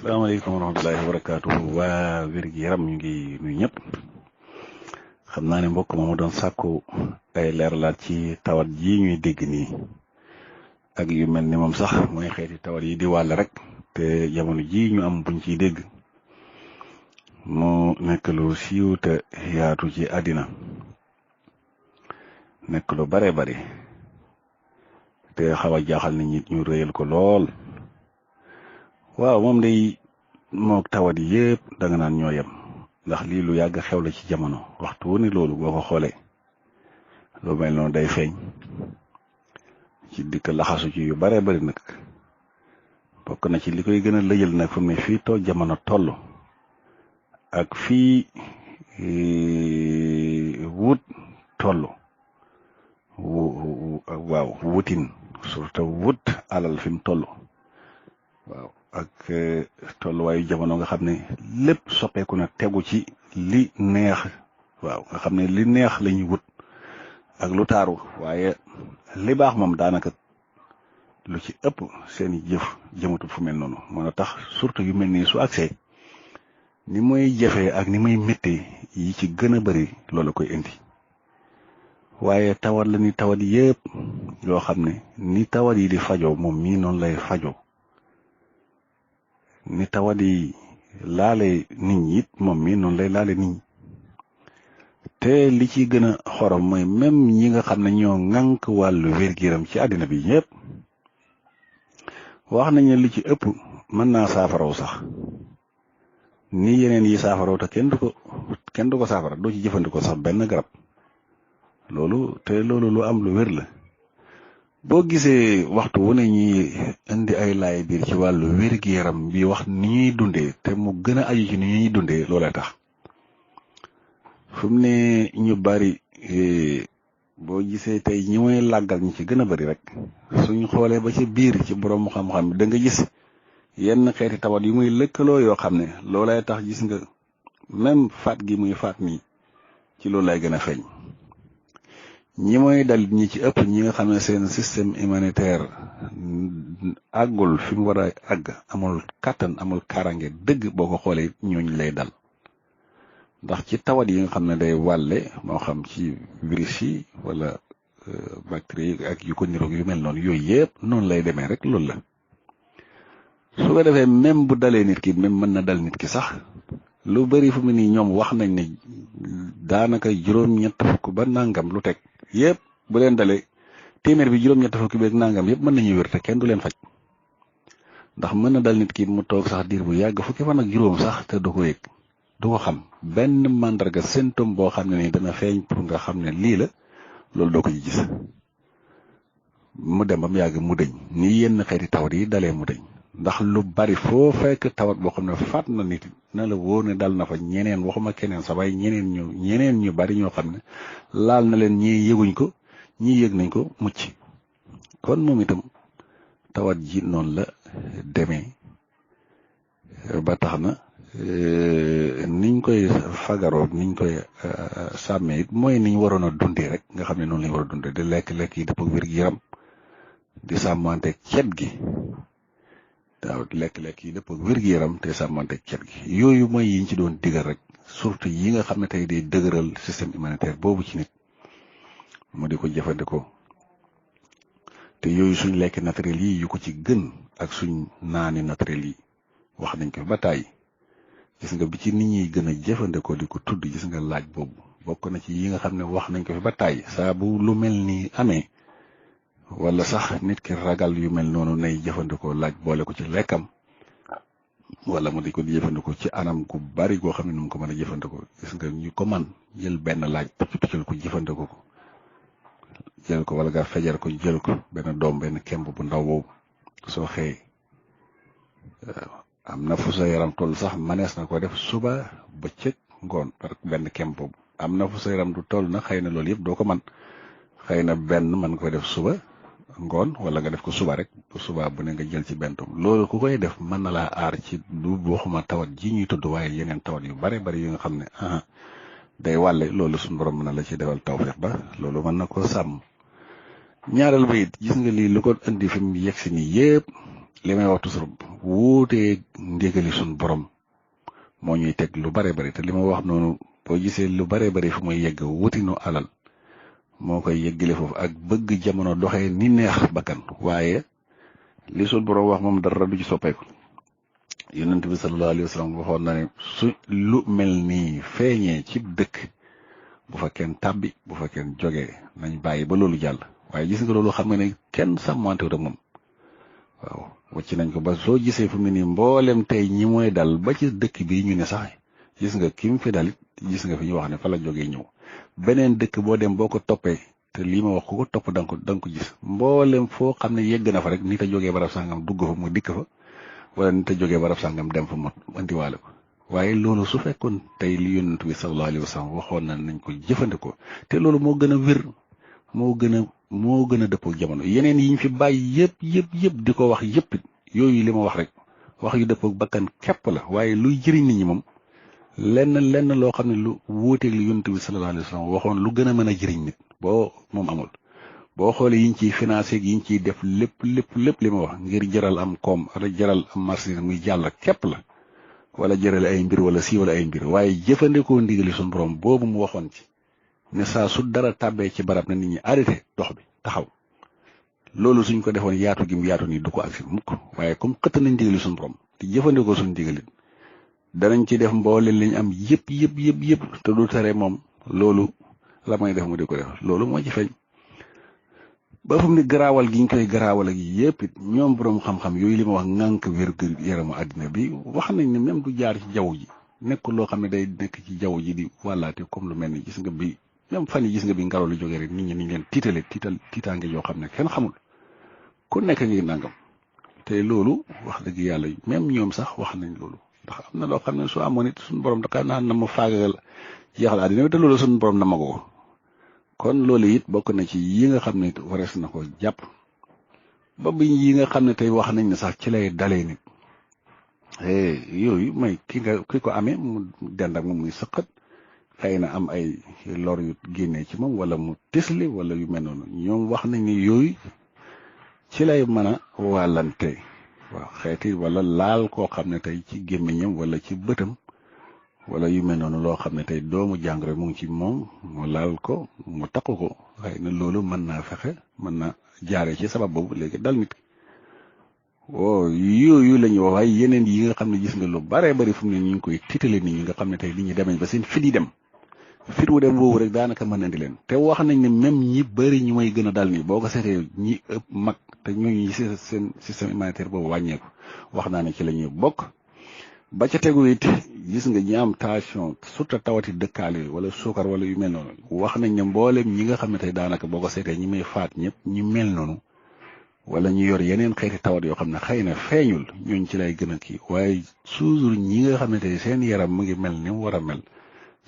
salaamaaleykum wa rahmatullahi wa barakaatuhu waa wér gi yaram ñu ngi nuyu ñëpp xam naa ne mbokk moomu doon sàkku ay leeralaat ci tawat ji ñuy dégg nii ak yu mel ni moom sax mooy xeeti tawat yi di wàll rek te jamono ji ñu am buñ ciy dégg mu nekk lu siiw te yaatu ci àddina nekk lu bare bari te xaw a jaaxal nit ñi ñu réyal ko lool. waaw moom day mook tawat yi yëpp danga naan ñoo yem ndax lii lu yàgg xew la ci jamono waxtu wu ne loolu boo ko xoolee lu mel noonu day feeñ ci dikk laxasu ci yu bare bari nag bokk na ci li koy gën a lëjal nag fu mu ne fii too jamono toll ak fii wut toll waaw wutin surtout wut alal fi mu toll waaw ak tolluwaayu jamono nga xam ne lépp soppeeku na tegu ci li neex waaw nga xam ne li neex la ñuy wut ak lu taaru waaye li baax moom daanaka lu ci ëpp seeni jëf jëmatul fu mel noonu moo tax surtout yu mel nii su agsee ni muy jafee ak ni muy méttee yi ci gën a bari loolu koy indi waaye tawat la ni tawat yëpp yoo xam ne ni tawat yi di fajoo moom mii noonu lay fajoo ni tawat yi laale nit ñi it moom mii noonu lay laale nit ñi te li ci gën a xorom mooy même ñi nga xam ne ñoo ŋànk wàllu wér-gu-yaram ci àddina bi ñëpp wax nañu li ci ëpp mën naa saafaraw sax ni yeneen yi saafaraw te kenn du ko saafara doo ci jëfandikoo sax benn garab loolu lu am lu wér la. boo gisee waxtu wu ne ñuy indi ay laay biir ci wàllu wér-gi-yaram bi wax ni ñuy dundee te mu gën a aju ci ni ñuy dundee loolee tax fu mu ne ñu bari boo gisee tey ñi mooy làggal ñi ci gën a bari rek suñ xoolee ba ci biir ci borom xam-xam bi da nga gis yenn xeeti tawat yu muy lëkkaloo yoo xam ne loolay tax gis nga même faat gi muy faat nii ci loolu lay gën a feeñ. ñi mooy dal ñi ci ëpp ñi nga xam ne seen système immunitaire àggul fi mu war a àgg amul kàttan amul kaaraange dëgg boo ko xoolee ñooñu lay dal ndax ci tawat yi nga xam ne day wàlle moo xam ci virus yi wala bactéries yi ak yu ko niroog yu mel noonu yooyu yëpp noonu lay demee rek loolu la su ko defee même bu dalee nit ki même mën na dal nit ki sax lu bari fu mu nii ñoom wax nañ ne daanaka juróom-ñett fukk ba nangam lu teg yëpp bu leen dalee téeméer bi juróom-ñett fukki beeg nangam yëpp mën nañuy wér te kenn du leen faj ndax mën na dal nit ki mu toog sax diir bu yàgg fukki fan ak juróom sax te du ko yëg du ko xam benn màndarga symptôme boo xam ne nii dana feeñ pour nga xam ne lii la loolu doo ko ci gis mu dem ba mu yàgg mu dëñ ni yenn xeeti tawat yi dalee mu dëñ ndax lu bari foo fekk tawat boo xam ne faat na nit na la wóor ne dal na fa ñeneen waxuma keneen sa waaye ñeneen ñu bari ñoo xam ne laal na leen ñii yëguñ ko ñii yëg nañ ko mucc kon moom itam tawat ji noonu la demee ba tax na niñ koy fagaroo niñ koy sàmmee it mooy niñ waroon a dundee rek nga xam ne noonu lañ war a dundee di lekk-lekk yi dëppoo wér-gi-yaram di sàmmante cet gi waaw lekk-lekk yi dëpp ak wér-gi-yaram te sàmmante cet gi yooyu mooy yiñ ci doon digal rek surtout yi nga xam ne tey day dëgëral système immunitaire boobu ci nit mu di ko jëfandikoo te yooyu suñ lekk naturel yi yu ko ci gën ak suñ naani naturel yi wax nañ ko ba tàyyi gis nga bi ci nit ñi gën a jëfandikoo di ko tudd gis nga laaj boobu bokk na ci yi nga xam ne wax nañ ko fi ba tàyyi saa bu lu mel ni amee wala sax nit ki ragal yu mel noonu nay jëfandikoo laaj boole ko ci lekkam wala mu di ko jëfandikoo ci anam gu bari goo xam ne nu mu ko mën a jëfandikoo gis nga ñu ko man jël benn laaj tuccal ko jëfandikoo ko jël ko wala nga fejar ko jël ko benn doom benn kemb bu ndaw boobu soo xëyee am na fu sa yaram toll sax manees na ko def suba bëccëg ngoon par benn kemb boobu am na fu sa yaram du toll na xëy na loolu yëpp doo ko man xëy na benn mën ko def suba ngoon wala nga def ko suba rek suba bu ne nga jël ci benn tom loolu ku koy def mën na laa aar ci du waxuma tawat ji ñuy tudd waaye yeneen tawat yu bare bari yu nga xam ne day wàlle loolu suñu borom mën na la ci defal tawfeex ba loolu mën na ko sàmm ñaareel ba it gis nga lii lu ko indi fi mu yegg si nii yëpp li may wax toujours wuutee ndigali suñ borom moo ñuy teg lu bare bari te li ma wax noonu boo gisee lu bare bari fu muy yegg wutinu alal moo koy yeggale foofu ak bëgg jamono doxee ni neex bakkan waaye li suñ borom wax moom dara du ci soppeeku. yonent bi sallallahu alayhi wa sallam waxoon na ne su lu mel nii feeñee ci dëkk bu fa kenn tàbbi bu fa kenn jógee nañ bàyyi ba loolu jàll waaye gis nga loolu xam nga ne kenn sàmmante ak moom waaw wàcc nañ ko ba soo gisee fu mu ne nii mboolem tey ñi mooy dal ba ci dëkk bi ñu ne sax gis nga ki mu fi dalit gis nga fi ñu wax ne fa la jógee ñëw beneen dëkk boo dem boo ko toppee te lii ma wax ku ko topp da nga ko gis mboolem foo xam ne yegg na fa rek nit a jógee barab sàngam dugg fa mu dikk fa wala nit a jógee barab sàngam dem fa mu andiwaale ko waaye loolu su fekkoon tey li yonent bi sallallahu alayhi wa sallam waxoon na nañ ko jëfandikoo te loolu moo gën a wér moo gën a dëppoo jamono yeneen yi ñu fi bàyyi yëpp di ko wax yëpp yooyu li ma wax rek wax yu dëppoo bakkan képp la waaye luy jëriñ nit ñi moom lenn loo xam ne lu wuuteeg li yonent bi sallallahu alayhi wa sallam waxoon lu gën a mën a jëriñ nit boo moom amul. boo xoolee yiñ ciy financé yiñ ciy def lépp li ma wax ngir jaral am koom wala jaral am marché muy jàll képp la wala jaral ay mbir wala siiwal ay mbir waaye jëfandikoo ndigali suñu borom boobu mu waxoon ci ne saa su dara tàbbee ci barab na nit ñi arrêté dox bi taxaw loolu suñ ko defoon yaatu gi mu yaatu nii du ko agsi mukk waaye comme xëtt nañ ndigali suñu borom te jëfandikoo suñu ndigalit danañ ci def mboole liñ am yëpp te du tere moom loolu la may def mu di ko def loolu moo ci feeñ ba fu mu ne garaawal gi ñu koy garaawal ak yëpp it ñoom borom xam-xam yooyu li ma wax ŋànk wér yaramu àddina bi wax nañ ne même du jaar ci jaww ji nekkul loo xam ne day nekk ci jaww ji di wàllaate comme lu mel ni gis nga bi même fan yi gis nga bi ngelaw li jógee rek nit ñi niñ leen tiitaange yoo xam ne kenn xamul ku nekk ngi nangam te loolu wax dëgg yàlla même ñoom sax wax nañ loolu ndax am na loo xam ne su amoon it suñu borom dafa naan na ma faagagal jeexal àddina bi te loolu suñu borom na ma ko kon loolu it bokk na ci yi nga xam ne warees na ko jàpp ba bi yi nga xam ne tey wax nañ ne sax ci lay dalee nit yooyu may ki ko amee mu dend ak moom muy sëqat xëy na am ay lor yu génnee ci moom wala mu tisli wala yu mel noonu ñoom wax nañ ni yooyu ci lay mën a wàllante waaw xeeti wala laal koo xam ne tey ci gémmiñam wala ci bëtam wala yu mel noonu loo xam ne tey doomu jàngoro mu ngi ci moom mu laal ko mu takk ko xëy na loolu mën naa fexe mën na jaaree ci sabab boobu léegi dal nit yooyu la ñuy wax waaye yeneen yi nga xam ne gis nga lu baree bari fu mu ne ñu ngi koy tiitale nit ñi nga xam ne tey nit ñi demee ba seen fit yi dem fit wu dem boobu rek daanaka mën na indi leen te wax nañ ne même ñi bëri ñu may gën a dal nii boo ko seetee ñi ëpp mag te ñooñu seen système immunitaire boobu wàññeeku wax naa ne ci la ñuy bokk. ba ca tegu it gis nga ñi am tension surtout tawati dëkkaale wala suukar wala yu mel noonu wax nañ ne mboolem ñi nga xam ne tey daanaka boo ko seetee ñi may faat ñëpp ñu mel noonu wala ñu yor yeneen xeeti tawat yoo xam ne xëy na feeñul ñooñ ci lay gën a kii waaye toujours ñi nga xam ne tey seen yaram mu ngi mel ni mu war a mel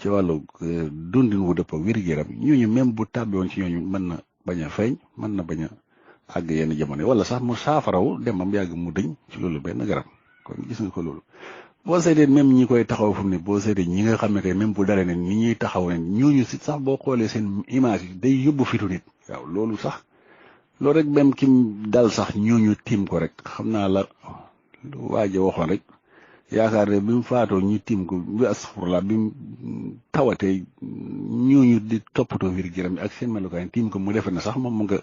ci wàllu dundin wu dëpp wér-gu-yaram ñooñu même bu tàbbi woon ci ñooñu mën na bañ a feeñ mën na bañ a àgg yenn jamono wala sax mu saafaraw dem am yàgg mu dëñ ci loolu benn garab kon gis nga ko loolu. boo seetee même ñi koy taxaw fu mu ne boo seetee ñi nga xam ne tey même bu dalee ne ni ñuy taxaw ne ñooñu si sax boo xoolee seen image yi day yóbbu fitu nit waaw loolu sax loolu rek même kim dal sax ñooñu tiim ko rek xam naa la waaje waxoon rek yaakaar ne bi mu faatoo ñu tiim ko bi astafurlah bi mu tawatee ñooñu di toppatoo wér-gu-yaram ak seen melukaay tiim ko mu defe ne sax moom mu nga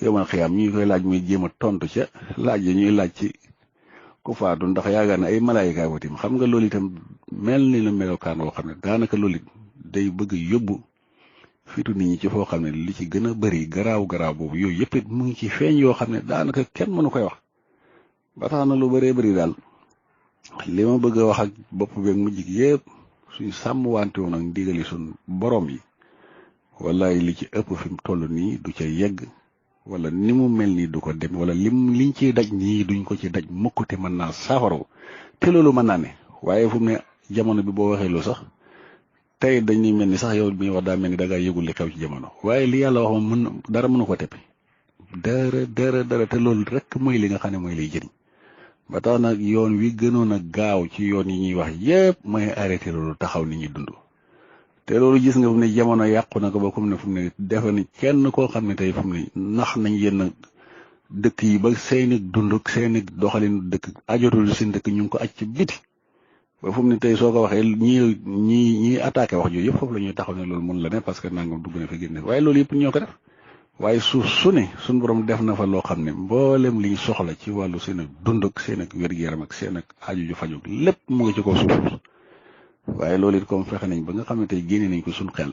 yomal xiyaam ñu koy laaj muy jéem a tontu ca laaj yi ñuy laaj ci ku faatu ndax yaakaar ne ay malaayika ko tim xam nga loolu itam mel ni la melokaan woo xam ne daanaka loolu it day bëgg a yóbbu fitu nit ñi ci foo xam ne li ci gën a bëri garaaw boobu yooyu yëpp it mu ngi ci feeñ yoo xam ne daanaka kenn mënu koy wax ba tax na lu bëree bëri daal li ma bëgg a wax ak bopp beeg mujj gi yëpp suñ sàmm wante woon ak ndigali suñ borom yi wallaay li ci ëpp fi mu toll nii du ca yegg wala ni mu mel nii du ko dem wala liñ ciy daj nii duñ ko ci daj mukk te mën naa saafaraw te loolu mën naa ne waaye fu mu ne jamono bi boo waxee lu sax tey dañuy mel ni sax yow bi wax daa mel ni da ngaa yëgul li xew ci jamono waaye li yàlla wax moom dara mënu ko teppi dara te loolu rek mooy li nga xam ne mooy lay jëriñ ba tax nag yoon wi gënoon a gaaw ci yoon yi ñuy wax yépp mooy arrêté loolu taxaw nit ñi dund te loolu gis nga fu mu ne jamono yàqu na ko ba fu mu ne defe ni kenn koo xam ne tey fu mu ne nax nañ yenn dëkk yi ba seeni dund ak seeni doxalin dëkk ajotul seen dëkk ñu ngi ko aj ci biti ba fu mu ne tey soo ko waxee ñii attaqué wax jooju yëpp foofu la ñuy taxaw ne loolu mun la ne parce que nangam dugg na fi génne waaye loolu yëpp ñoo ko def waaye suuf su ne suñu borom def na fa loo xam ne mboolem liñ soxla ci wàllu seen ak dund ak seen ak wér-gu-yaram ak seen ak aju ju faju lépp mu ngi ci kaw suuf waaye loolu it comme fexe nañ ba nga xam ne tey génne nañ ko suñ xel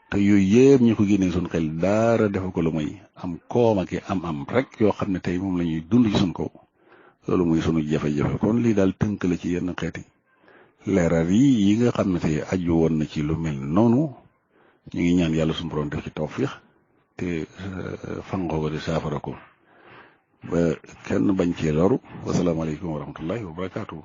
te yooyu yëpp ñu ko génnee suñ xel daara defa ko lu muy am koom ak am rek yoo xam ne tey moom la ñuy dund ci suñ kaw loolu muy sunu jafe-jafe kon lii daal tënk la ci yenn xeeti leeral yi nga xam ne tey aju woon na ci lu mel noonu ñu ngi ñaan yàlla suñu borom def ci tawfiix te fangoo ko di saafara ko ba kenn bañ cee loru wasalaamaaleykum wa rahmatullahi wa barakaatu.